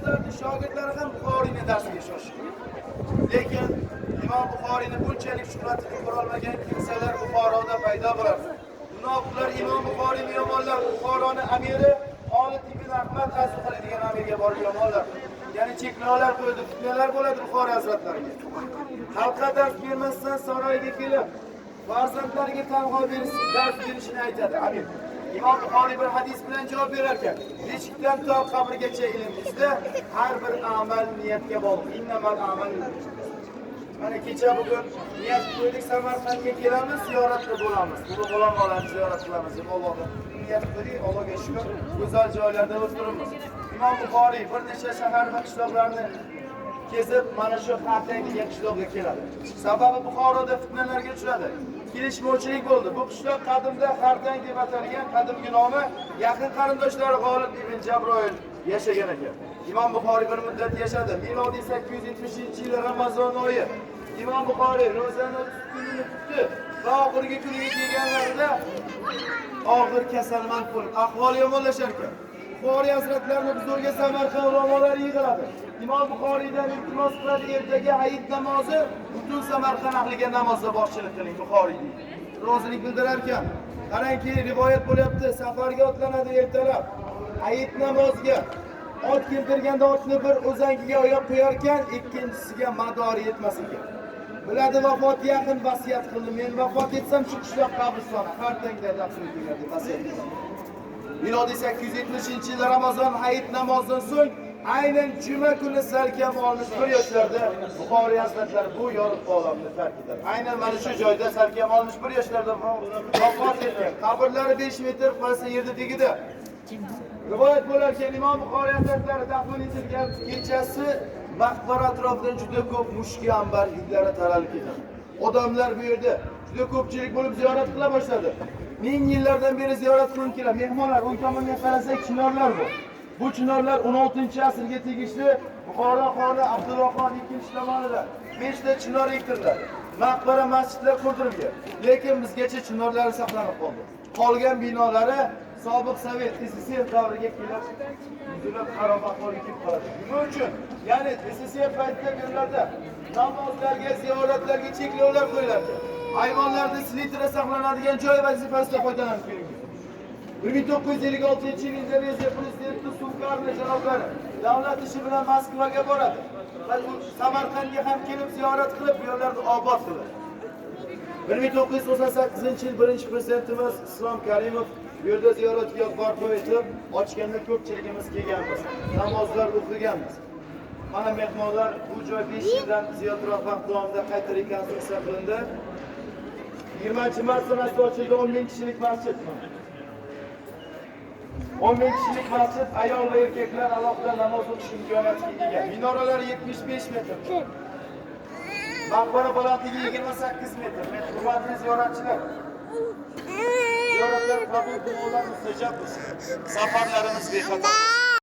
ustozlarni shogirdlari ham Buxoriyni darsiga shoshgan. Lekin Imom Buxoriyni bunchalik shuhratini ko'ra olmagan kimsalar Buxoroda paydo bo'ladi. Munofiqlar Imom Buxoriyni yomonlar, Buxoroni amiri Xolid ibn Ahmad Az-Zuhri degan amirga borib yomonlar. Ya'ni cheklovlar qo'ydi, fitnalar bo'ladi Buxoriy hazratlariga. Xalqqa dars bermasdan saroyga kelib, farzandlariga tanho berish, dars berishini aytadi amir. Imom Buxoriy bir hadis bilan javob berar ekan. Beshikdan to qabrgacha ilm izla, har bir amal niyatga bog'liq. Innamal a'mal. Mana kecha bugun niyat qo'ydik, Samarqandga kelamiz, ziyoratda bo'lamiz. Ulug' ulamolarni ziyorat qilamiz deb Allohga niyat qo'ydik. Allohga shukr, go'zal joylarda o'tiribmiz. Imom Buxoriy bir necha shahar va qishloqlarni kezib, mana shu Xartang degan qishloqqa keladi. Sababi Buxoroda fitnalarga uchradi. Kelishmovchilik bo'ldi. Bu qishloq qadimda Xartang deb atalgan, qadimgi nomi yaqin qarindoshlari G'olib ibn Jabroil yashagan ekan. Imom Buxoriy bir muddat yashadi. Milodiy 870-yil Ramazon oyi. Imom Buxoriy ro'zani 30 kunini tutdi va oxirgi kuniga kelganlarida og'ir kasalmand bo'lib, ahvoli yomonlashar ekan. Buxoriy hazratlarini huzuriga Samarqand ulamolari yig'iladi. Imom Buxoriydan iltimos qiladi, ertaga hayit namozi butun Samarqand ahliga namozda boshchilik qiling Buxoriy deydi. Rozilik bildirar ekan. Qarangki, rivoyat bo'lyapti, safarga otlanadi ertalab. Hayit namoziga ot keltirganda otni bir o'zangiga oyoq qo'yarkan, ikkinchisiga madori yetmas ekan. Biladi, vafot yaqin, vasiyat qildi. Men vafot etsam shu qishloq qabristoni Xartangda dafn etinglar deb vasiyat qildi. Milodiy 870-yil Ramazon hayit namozidan so'ng aynan juma kuni salkam 61 yoshlarda Buxoriy hazratlari bu yorug' olamni tark etadi. Aynan mana shu joyda salkam 61 yoshlarda vafot etgan. Qabrlari 5 metr pastda yerda tagida. Rivoyat bo'larkan, Imom Buxoriy hazratlari dafn etilgan kechasi maqbara atrofidan juda ko'p mushki ambar hidlari taralib ketadi. Odamlar bu yerda juda ko'pchilik bo'lib ziyorat qila boshladi. Ming yillardan beri ziyorat qilinib keladi. Mehmonlar, o'ng tomonga qarasak chinorlar bu. Bu chinorlar 16-asrga tegishli Buxoro xoni Abdullohxon ikkinchi tomonidan 5 ta chinor ektiriladi. Maqbara, masjidlar qurdirilgan. Lekin bizgacha chinorlari saqlanib qoldi. Qolgan binolari sobiq Sovet SSSR davriga kelib buzilib, xarob ahvolga kelib qoladi. Nima uchun? Ya'ni SSSR paytida bu yerlarda namozlarga, ziyoratlarga cheklovlar qo'yilardi. Hayvonlarni selitra saqlanadigan joy vazifasida foydalanib kelingan. 1956-yil Indoneziya prezidenti Sukarno janoblari davlat ishi bilan Moskvaga boradi. Va u Samarqandga ham kelib ziyorat qilib, bu yerlarni obod qiladi. 1998-yil birinchi prezidentimiz Islom Karimov bu yerda ziyoratgoh barpo etib, ochganda ko'pchiligimiz kelganmiz. Namozlar o'qiganmiz. Mana mehmonlar, bu joy 5 yildan ziyodroq vaqt davomida qayta rekonstruksiya qilindi. 20 mart sanasida ochildi 10 ming kishilik masjid. 10 ming kishilik masjid, ayol va erkaklar alohida namoz o'qish imkoniyatiga ega. Minoralari 75 metr. Maqbara balandligi 28 metr. Men hurmatli ziyoratchilar, ziyoratlar qabul, duolar mustajab bo'lsin. Safarlarimiz bexatar bo'lsin.